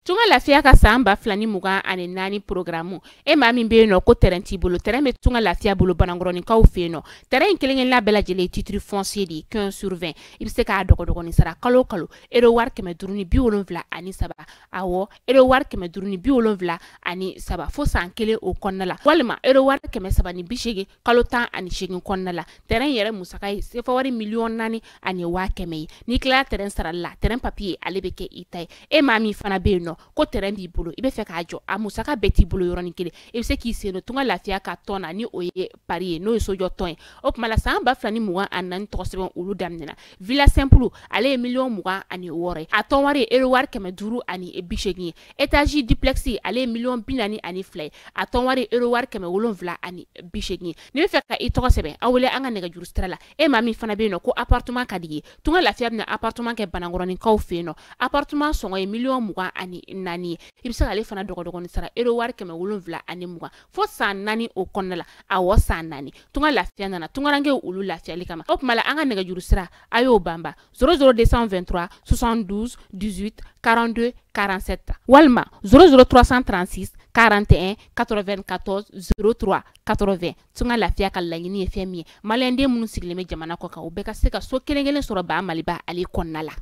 Tunga Lafiya ka san 2024 programme e maa min bɛ yen nɔ ko terrain t'i bolo, terrain bɛ Tunga Lafiya bolo Banankɔrɔninkaw fɛ yen nɔ. Terrain in kelen-kelenna bɛɛ lajɛlen ye titre foncier de ye 15 sur 20. I bɛ se k'a dɔgɔdɔgɔnin sara kalo o kalo euro wari 573, awɔ euro wari 573 fo san kelen o kɔnɔna la, walima euro wari 380 kalo 18 kɔnɔna la. Terrain yɛrɛ musaka ye sefa wari 4,1 million ye. N'i tilala terrain sarali la, terrain papier ale bɛ kɛ i ta ye. E maa min fana bɛ yen nɔ ko terrain b'i bolo, i bɛ fɛ k'a jɔ, a musaka bɛɛ t'i bolo yɔrɔnin kelen, i bɛ se k'i sen don Tunga Lafiya ka tɔn na, ni o ye pari ye, n'o ye sojɔ tɔn ye. O tuma la san 2024 tɔgɔ sɛbɛn olu daminɛna. Villa simple ale ye 26 million ye, a tɔn wari ye euro wari 580 ye. Étage duplex ale ye 42 million ye, a tɔn wari ye euro wari 780 ye. N'i bɛ fɛ ka i tɔgɔ sɛbɛn, aw wele an ka nɛgɛjuru sira la. E maa min fana bɛ yen nɔ ko appartement ka di ye, Tunga Lafiya bɛna appartement kɛ Banankɔrɔninkaw fɛ yen nɔ. Appartement sɔngɔ ye 24 million ye. I bɛ se k'ale fana dɔgɔdɔgɔnin sara euro wari 720 fo san 4 o kɔnɔna la, awɔ san 4. Tunga Lafiya nana tungarankew olu lafiyali kama. O tuma la an ka nɛgɛjuru sira a y'o banba 00223 72 18 42 47 walima 00336 41 94 03 80. Tunga Lafiya ka laɲini ye fɛn min ye, maliyɛnden minnu sigilen bɛ jamana kɔ kan, u bɛɛ ka se ka so kelen kelen sɔrɔ ba Maliba ale kɔnɔna la.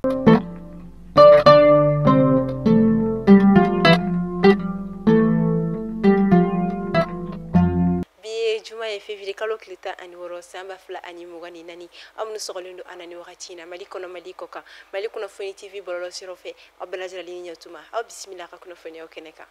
Bi ye juma ye, février kalo tile 16 san 2024. Aw minnu sɔgɔlen don an na ni wagati in na, Mali kɔnɔ, Mali kɔ kan, Mali kunnafoni TV bɔlɔlɔ siraw fɛ, aw bɛɛ lajɛlen ni ɲɛtuma, aw bisimila ka kunnafoniyaw kɛnɛ kan.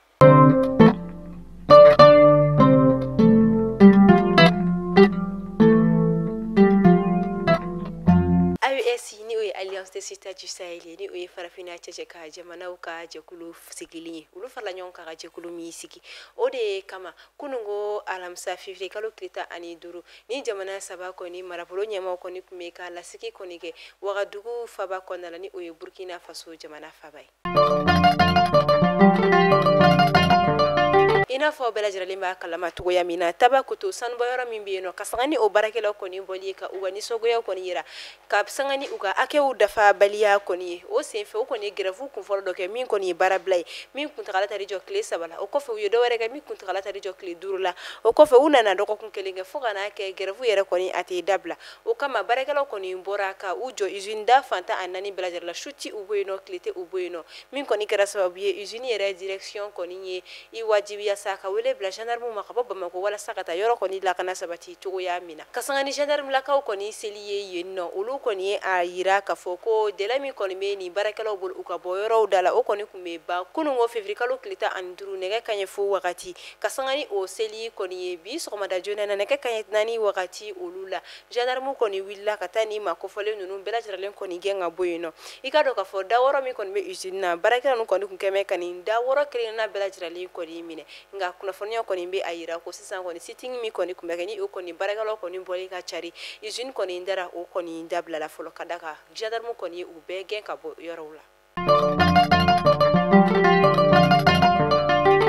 AES, ni o ye Alliance des États du Sahel ye, ni o ye farafinna cɛcɛ ka jamanaw ka jɛkulu sigilen ye, olu farala ɲɔgɔn kan ka jɛkulu min sigi, o de kama kununko alamisa février kalo tile 15, ni jamana saba kɔni marabolo ɲɛmaw kɔni tun bɛ ka lasigi kɔni kɛ Wagadugu faba kɔnɔna la, ni o ye Burkina Faso jamana faba ye. I n'a fɔ bɛɛ lajɛlen b'a kalama cogoya min na, Tabakoto sanubɔyɔrɔ min bɛ yen nɔ, ka sanga ni o baarakɛlaw kɔni bɔli ye ka u ka nisɔngoya kɔni yira, ka sanga ni u ka hakɛw dafabaliya kɔni ye, o senfɛ o kɔni ye grève kunfɔlɔ dɔ kɛ, min kɔni ye baarabila ye, min kuntagala tari jɔ tile 3 la. O kɔfɛ u ye dɔwɛrɛ kɛ, min kuntagala tari jɔ tile 5 la. O kɔfɛ u nana dɔgɔkun kelen kɛ, fo ka n'a kɛ grève yɛrɛ kɔni a tɛ dabila. O kama baarakɛlaw kɔni bɔra ka u jɔ usine da fan 14 bɛɛ lajɛlen la, su ti u bɔ yen nɔ, tile tɛ u bɔ yen nɔ, min kɔni kɛra sababu ye usine yɛrɛ direction kɔni ye i wajibiya sa ka wele bila gendarme ma ka bɔ Bamakɔ walasa ka taa yɔrɔ kɔni lakana sabati cogoya min na. Ka sanga ni gendarme lakaw kɔni seli ye yen nɔ, olu kɔni ye a yira k'a fɔ ko délai min kɔni bɛ nin baarakɛlaw bolo u ka bɔ yɔrɔw da la, o kɔni tun bɛ ban kununko février kalo tile 15 nɛgɛ kanɲɛ fo wagati. Ka sanga ni o seli kɔni ye bi sɔgɔmada joona na nɛgɛ kanɲɛ 4 wagati olu la, gendarme kɔni wulila ka taa nin maa kofɔlen ninnu bɛɛ lajɛlen kɔni gɛn ka bɔ yen nɔ. I ka dɔn k'a fɔ da wɔɔrɔ min kɔni bɛ usine na, baarakɛla ninnu kɔni tun kɛn bɛ ka nin da wɔɔrɔ kelenna bɛɛ lajɛlen kɔni minɛ. Nka kunnafoniya kɔni bɛ a yira ko sisan kɔni sit-in min kɔni tun bɛ kɛ, ni o kɔni baarakɛlaw kɔni bɔli ka cari, usine kɔni dara, o kɔni dabilala fɔlɔ, ka da kan gendarme kɔni ye u bɛɛ gɛn ka bɔ yɔrɔw la.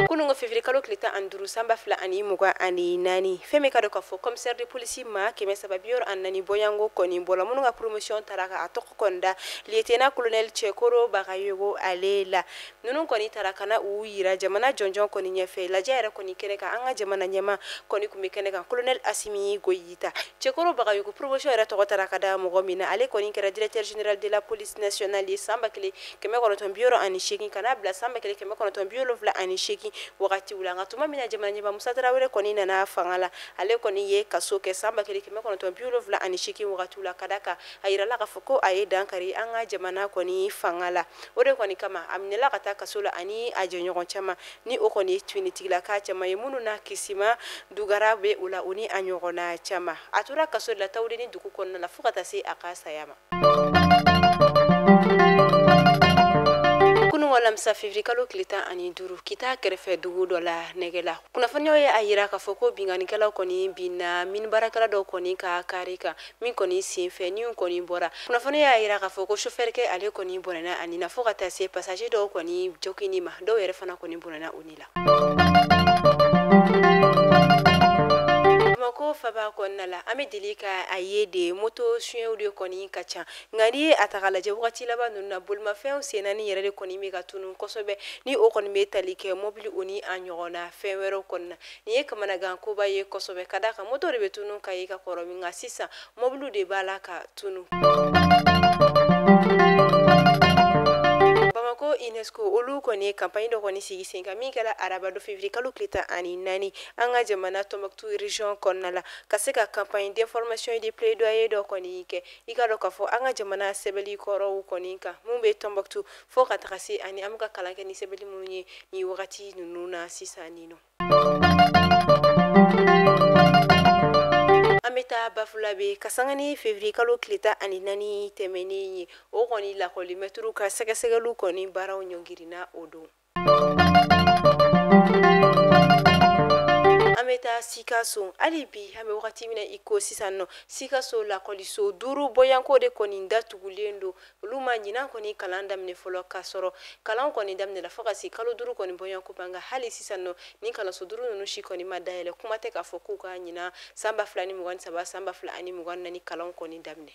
Kununko février kalo tile 15 san 2024, fɛn min ka dɔn k'a fɔ commissaire de police maa 364 bɔɲango kɔni bɔla, minnu ka promotion taara ka a tɔgɔ kɔni da lieutenant colonel Cɛkoro Bagayogo ale la, ninnu kɔni taara ka na u yira jamana jɔnjɔn kɔni ɲɛfɛ lajɛ yɛrɛ kɔni kɛnɛ kan. An ka jamana ɲɛma kɔni tun bɛ kɛnɛ kan, colonel Assimi Goïta. Cɛkoro Bagayogo promotion yɛrɛ tɔgɔ taara ka da mɔgɔ min na, ale kɔni kɛra directeur général de la police nationale ye san 1968 ka n'a bila san 1978 wagatiw la. Nka tuma min na jamana ɲɛma Musa Tarawele kɔni nana fanga la, ale kɔni ye kaso kɛ san 1978 wagatiw la, ka da kan a yirala k'a fɔ ko a ye dankari an ka jamana kɔni fanga la. O de kɔni kama a minɛla ka taa kaso la ani a jɛɲɔgɔn caman, ni o kɔni ye finitigilaka caman ye, minnu na Kisima Dugara bɛ o la, o ni a ɲɔgɔnna caman. A tora kaso la Tawudeni dugu kɔnɔna la fo ka taa se a ka saya ma. Kunun alamisa février kalo tile 15, Kita kɛrɛfɛ dugu dɔ la nɛgɛla, kunnafoniyaw ye a yira k'a fɔ ko binkannikɛlaw kɔni binna mine baarakɛla dɔw kɔni ka kari kan, min kɔni senfɛ ni kɔni bɔra. Kunnafoniya y'a yira k'a fɔ ko chauffeur kɛ ale kɔni bɔnɛna a ni na, fo ka taa se passager dɔw kɔni jogini ma, dɔw yɛrɛ fana kɔni bɔnɛna u ni la. Bamakɔ Bamakɔ faba kɔnɔna la, an bɛ deli ka a ye de moto suɲɛw de kɔni ka ca, nka n'i ye a ta k'a lajɛ wagati laban ninnu na, bolimafɛnw sen naani yɛrɛ de kɔni bɛ ka tunun kosɛbɛ, ni o kɔni bɛ tali kɛ mobili o ni a ɲɔgɔnna fɛn wɛrɛw kɔni na. Nin ye kamanagan koba ye kosɛbɛ, ka d'a kan moto de bɛ tunun ka ye ka kɔrɔ, nka sisan mobiliw de b'a la ka tunun. Bamakɔ UNESCO olu kɔni ye campagne dɔ kɔni sigi sen kan min kɛra araba don février kalo tile 14 an ka jamana Tombouctou région kɔnɔna la, ka se ka campagne d'information et de plaidoyer dɔ kɔni kɛ. I ka dɔn k'a fɔ an ka jamana sɛbɛnni kɔrɔw kɔni kan mun bɛ Tombouctou fo ka taga se ani an bɛ ka kalan kɛ ni sɛbɛnni minnu ye nin wagati ninnu na sisan nin nɔ. An bɛ taa Bafulabe ka sanga ni février kalo tile 14 tɛmɛnen ye, o kɔni lakɔlimɛtiriw ka sɛgɛsɛgɛliw kɔni baaraw ɲɔngirina o don. An bɛ taa Sikaso, hali bi an bɛ wagati min na i ko sisan nɔ, Sikaso lakɔliso 5 bɔyanko de kɔni datugulen don. Olu ma ɲinan kɔni kalan daminɛ fɔlɔ, k'a sɔrɔ kalan kɔni daminɛna fo ka se kalo 5 kɔni bɔyanko ma, nka hali sisan nɔ ni kalanso 5 ninnu si kɔni ma dayɛlɛ. Kuma tɛ k'a fɔ k'u ka ɲinan san 2023 san 2024 kalan kɔni daminɛ.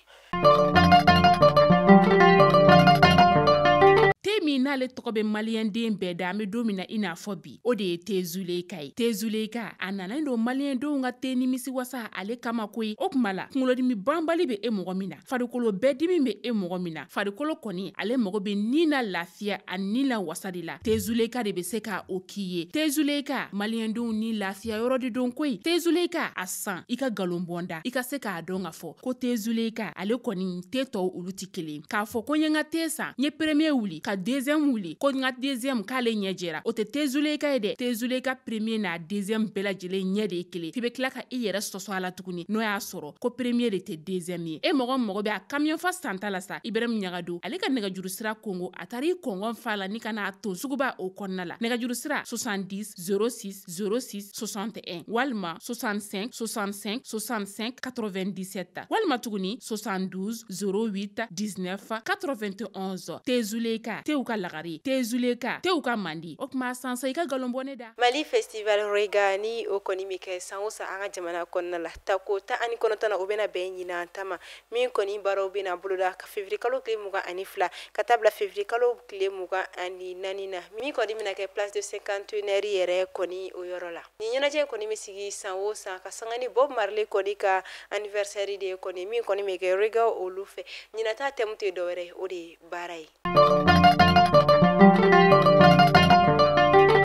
Te min n'ale tɔgɔ bɛ maliyɛnden bɛɛ da, an bɛ don min na i n'a fɔ bi, o de ye te Zuleyika ye. Te Zuleyika a nana don maliyɛndenw ka te nimisi wasa ale kama koyi. O tuma la kunkolodimi banbali bɛ e mɔgɔ min na, farikolo bɛɛ dimi bɛ e mɔgɔ min na, farikolo kɔni ale mago bɛ ni na lafiya a ni la wasa de la, te Zuleyika de bɛ se ka o k'i ye. Te Zuleyika maliyɛndenw ni lafiya yɔrɔ de don koyi. Te Zuleyika a san i ka nkalon bɔnda, i ka se k'a dɔn k'a fɔ ko te Zuleyika ale kɔni te tɔw olu tɛ kelen. K'a fɔ ko n ye n ka te san, n ye premier wuli ka deuxième wuli, ko n ka deuxième k'ale ɲɛ jɛra, o tɛ te Zuleyika ye dɛ. Te Zuleyika premier n'a deuxième bɛɛ lajɛlen ɲɛ de ye kelen. F'i bɛ tila ka i yɛrɛ sɔsɔ a la tuguni n'o y'a sɔrɔ ko premier de tɛ deuxième ye. E mɔgɔ mago bɛ a camion fa santa la sa, Ibrahim Ɲagado ale ka nɛgɛjuru sira kongo, a taara i kɔngɔn fa la ni ka n'a ton suguba o kɔnɔna la. Nɛgɛjuru sira 70 06 06 61 walima 65 65 65 97 walima tuguni 72 08 19 91. Te Zuleyika tew ka lagare, te Zuleyika tew ka mandi. O tuma sansa i ka nkalon bɔ ne da. Mali Festival Rega ni o kɔni bɛ kɛ san o san an ka jamana kɔnɔna la, tako 19 na o bɛna bɛn ɲinan ta ma, min kɔni baaraw bɛna boloda ka février kalo tile 22 ka taa bila février kalo tile 24 na, min kɔni bɛna kɛ place de cinquantenaire yɛrɛ kɔni o yɔrɔ la. Nin ɲɛnajɛ kɔni bɛ sigi san o san ka sanga ni Bob Marley kɔni ka anniversaire de ye kɔni, min kɔni bɛ kɛ Rega olu fɛ. Ɲinan ta thème tɛ dɔwɛrɛ, o de ye baara ye.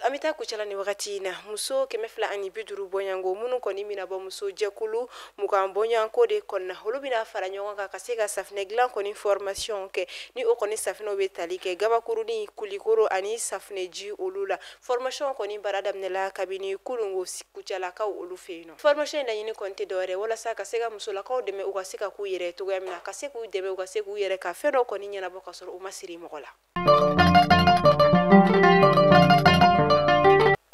An bɛ taa Kucala ni wagati in na, muso 250 bɔɲanko minnu kɔni bɛna bɔ muso jɛkulu 20 bɔɲanko de kɔnɔna, olu bɛna fara ɲɔgɔn kan ka se ka safunɛ dilan kɔni formation kɛ, ni o kɔni safunɛw bɛ tali kɛ gabakurunin, kulikoro ani safunɛji olu la. Formation kɔni baara daminɛla kabini kununko Kucalakaw olu fɛ yen nɔ. Formation in laɲini kɔni tɛ dɔwɛrɛ walasa ka se ka musolakaw dɛmɛ u ka se ka k'u yɛrɛ cogoya min na, ka se k'u dɛmɛ u ka se k'u yɛrɛ ka fɛn dɔw kɔni ɲɛnabɔ ka sɔrɔ u ma siri mɔgɔ la.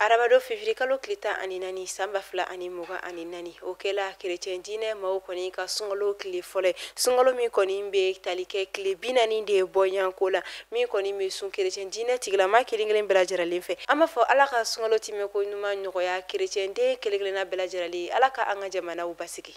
Arabado février kalo tile 14 san 2024, o kɛla kerecɛn diinɛ maaw kɔni ka sunkalo tile fɔlɔ, sunkalo min kɔni bɛ tali kɛ tile 40 de bɔɲanko la, min kɔni bɛ sun kerecɛn diinɛ tigilama kelen kelen bɛɛ lajɛlen fɛ. An b'a fɔ Ala ka sunkalo tɛmɛ ko ɲuman nɔgɔya kerecɛn den kelen kelenna bɛɛ lajɛlen, Ala ka an ka jamanaw basigi.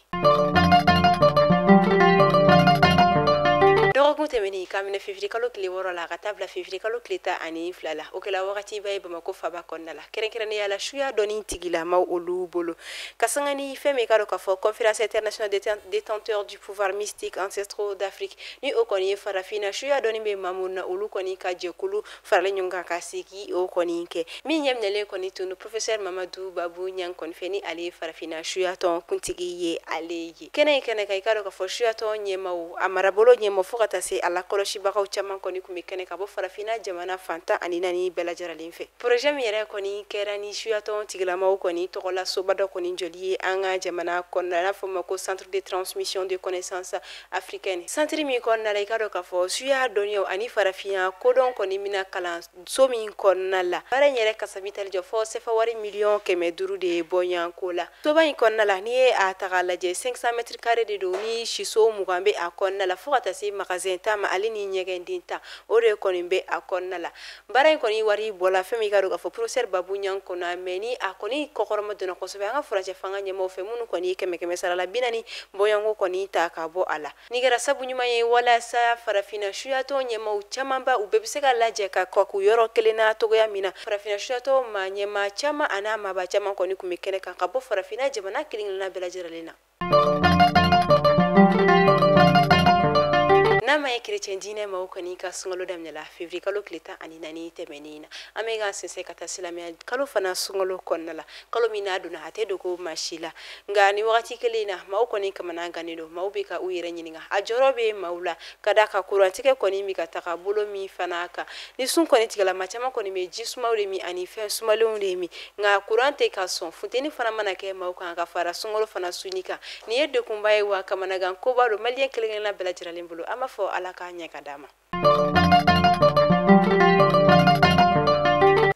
Dɔgɔkun tɛmɛnen k'a minɛ février kalo tile 6 la ka taa bila février kalo tile 12 la, o kɛla wagatiba ye Bamakɔ faba kɔnɔna la, kɛrɛnkɛrɛnnenya la suya dɔnni tigilamaw olu bolo, ka sanga ni fɛn min ka dɔn k'a fɔ conférence internationale des détenteurs du pouvoir mystique ancestraux d'Afrique, ni o kɔni ye farafinna suya dɔnni bɛ maa minnu na olu kɔni ka jɛkulu faralen ɲɔgɔn kan ka sigi o kɔni kɛ. Min ɲɛminɛlen kɔni tun professeur Mamadu Babu Ɲang kɔni fɛ, ni ale ye farafinna suya tɔn kuntigi ye ale ye. Kɛnɛ in kɛnɛ kan, i ka dɔn k'a fɔ suya tɔn ɲɛmaaw, a marabolo ɲɛmaaw fo ka taa se a lakɔlɔsibagaw caman kɔni tun bɛ kɛnɛ ka bɔ farafinna jamana fan 14 bɛɛ lajɛlen fɛ. Projet min yɛrɛ kɔni kɛra ni suyatɔn tigilamaw kɔni tɔgɔla soba dɔ kɔni jɔli ye an ka jamana kɔnɔna, n'a fɔ ma ko centre de transmission de connaissances africaine. Centre min kɔnɔna la, i ka dɔn k'a fɔ suya dɔnniyaw ani farafinya kodɔn kɔni bɛna kalan so min kɔnɔna la. Baara in yɛrɛ kasabi tali jɔ fɔ sefa wari miliyɔn 500 de bɔɲanko la. Soba in kɔnɔna la, n'i ye a ta k'a lajɛ 500 mètres carrés de don, ni siso 20 bɛ a kɔnɔna la fo ka taa se magasin sɛnsɛn ta ma ale ni ɲɛgɛnden ta o de kɔni bɛ a kɔnɔna la. Baara in kɔni wari bɔla fɛn min ka don k'a fɔ professeur Babu Ɲang kɔnɔ, mais ni a kɔni kɔkɔrɔma donna kosɛbɛ an ka furancɛ fanga ɲɛmaaw fɛ minnu kɔni ye 100 sara la 40 bɔɲɔgɔnko kɔni ta ka bɔ a la. Ni kɛra sabu ɲuman ye walasa farafinna suyatɔ ɲɛmaaw camanba u bɛɛ bɛ se ka lajɛ ka kɔku yɔrɔ kelen na cogoya min na. Farafinna suyatɔ maa ɲɛmaa caman a n'a maaba caman kɔni tun bɛ kɛnɛ kan ka bɔ farafinna jamana kelen kelenna bɛɛ lajɛlen na. N'a ma ye kerecɛn diinɛ maaw kɔni ka sunkalo daminɛla février kalo tile 14 tɛmɛnen na, an bɛ ka sɛnsɛn ka taa silamɛya kalo fana sunkalo kɔnɔna la, kalo min n'a donna a tɛ dogo maa si la. Nka ni wagati kelen in na maaw kɔni kamana gannen don, maaw bɛ ka u yɛrɛ ɲininka a jɔyɔrɔ bɛ maaw la ka d'a kan kurantigɛ kɔni bɛ ka taga bolo min fana kan. Ni sun kɔni tigɛla maa caman kɔni bɛ ji sumaw de min ani fɛn sumalenw de min, nka kuran tɛ ka sɔn, funteni fana mana kɛ maaw kan ka fara sunkalo fana sunni kan. Nin ye degunba ye wa kamanagan koba don maliyɛn kelen kelenna bɛɛ lajɛlen bolo. An b'a fɔ Ala k'a ɲɛ ka d'a ma.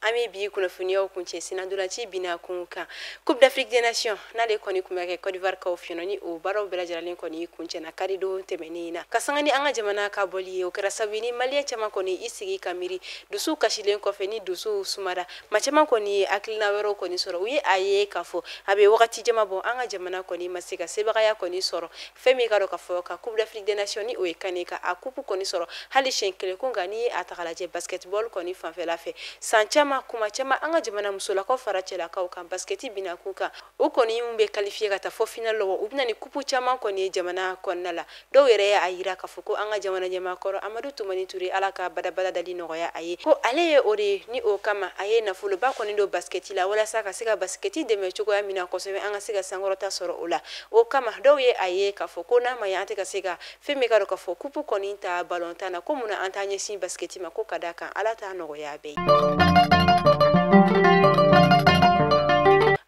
An bɛ bi kunnafoniyaw kuncɛ sinandolanci binna kun kan. Coupe d'Afrique des Nations n'ale kɔni tun bɛ kɛ Côte d'Ivoire kaw fɛ yen, ni o baaraw bɛɛ lajɛlen kɔni kuncɛna karidon tɛmɛnen in na. Ka sanga ni an ka jamana ka bɔli ye, o kɛra sababu ye ni maliyɛn caman kɔni i sigi ka miiri dusu kasilen kɔfɛ ni dusu sumara, maa caman kɔni ye hakilina wɛrɛw kɔni sɔrɔ. U ye a ye k'a fɔ a bɛ wagati jama bɔ an ka jamana kɔni ma se ka sebagaya kɔni sɔrɔ fɛn min ka dɔn k'a fɔ ka Coupe d'Afrique des Nations ni o ye CAN ka a coupe kɔni sɔrɔ hali siɲɛ kelen ko. Nka n'i ye a ta k'a lajɛ basketball kɔni fanfɛla fɛ, san caman kuma caman an ka jamana musolakaw fara cɛlakaw kan basketi binna kun kan, u kɔni mun bɛ qualifié ka taa fɔ final la, u bɛna ni coupe caman kɔni ye jamana kɔnɔna la. Dɔw yɛrɛ y'a yira k'a fɔ ko an ka jamana ɲɛmaa kɔrɔ Amadu Tumani Ture, Ala ka badabada dali nɔgɔya a ye, ko ale ye o de ye ni o kama a ye nafoloba kɔni don basketi la walasa ka se ka basketi dɛmɛ cogoya min na kosɛbɛ, an ka se ka sankɔrɔta sɔrɔ o la. O kama dɔw ye a ye k'a fɔ ko n'a ma ɲɛ an tɛ ka se ka fɛn min ka dɔn k'a fɔ coupe kɔni ta balontan na, ko munna an t'an ɲɛsin basketi ma, ko ka d'a kan Ala t'a nɔgɔya bɛɛ ye.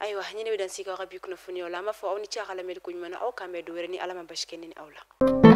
Ayiwa, ni ne bɛ dan sigi aw ka bi kunnafoniyaw la. An b'a fɔ aw ni ce a ka lamɛnni ko ɲuman na. Aw k'an bɛn don wɛrɛ ni Ala ma basi kɛ ne ni aw la.